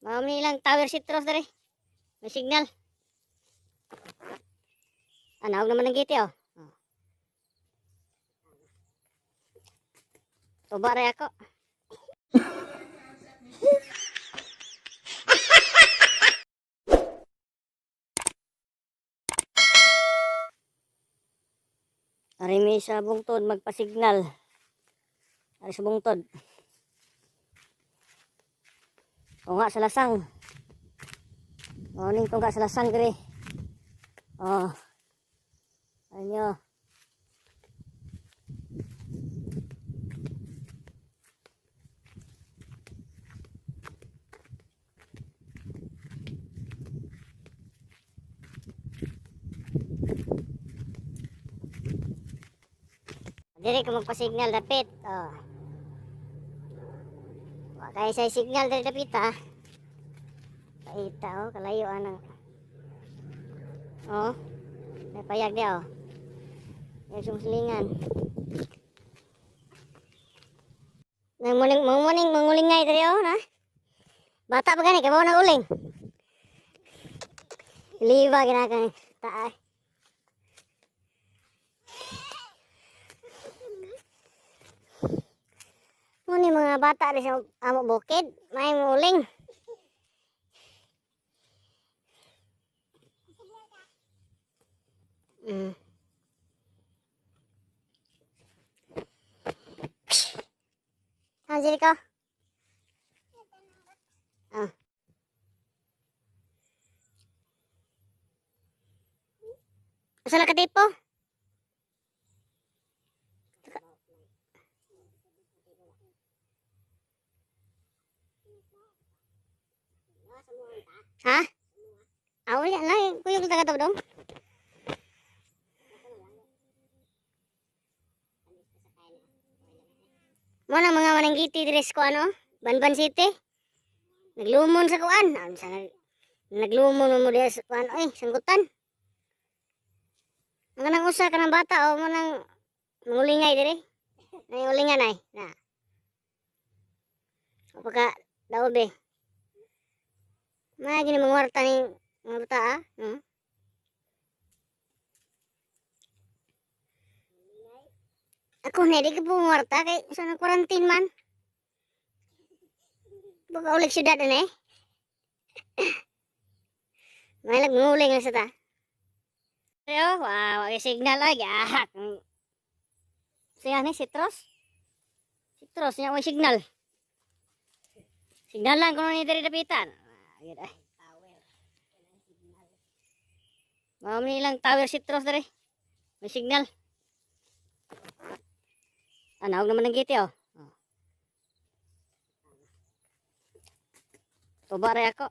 Mao ni ilang tower sitros dere. May signal. Ah, naog naman ang giti oh. Oh. Tuba rin ako. Ari may sa bungtod magpasignal. Ari sa bungtod. Tunga sa lasang. Morning, tungga sa lasang diri. Oh. Anyo. Diri ko magpa-signal dapit. Oh. Wa kay sa signal diri dapit ha. Paita oh, kalayo anang. Oh. May payag di oh. May sumsilingan. Nang muling manguling mangulingay diri oh na. Bata pa gani kay mao nang uling. Liba gina kay taay. Muni mga bata rin sa amo bukid, may muling. Angelica. Ah. Usa na ka tipo? Ha? Ah, wala na. Kuyog na ka dong. Mo na mga mananggiti diri sa kuan oh. Banban City. Naglumon sa kuan. Ano sa naglumon mo diri sa kuan oy, sanggutan. Ang kanang usa kanang bata oh mo nang mangulingay diri. Nay ulingan ay. Na. O pagka daobe. May gini mangwarta ning mga bata ah. Ako na, di ka pumwarta kay sa na quarantine man. Baka ulit syudad na eh. May lag nguling lang sa ta. Ayo, wow, wag signal ay gahak. Siya ni sitros. Sitros niya way signal. Signal lang kuno ni diri dapitan. Ah, yun ay. Mao ni ilang tower sitros diri. May signal. Ah, naog naman ang giti oh. Oh. Tuba rin ako.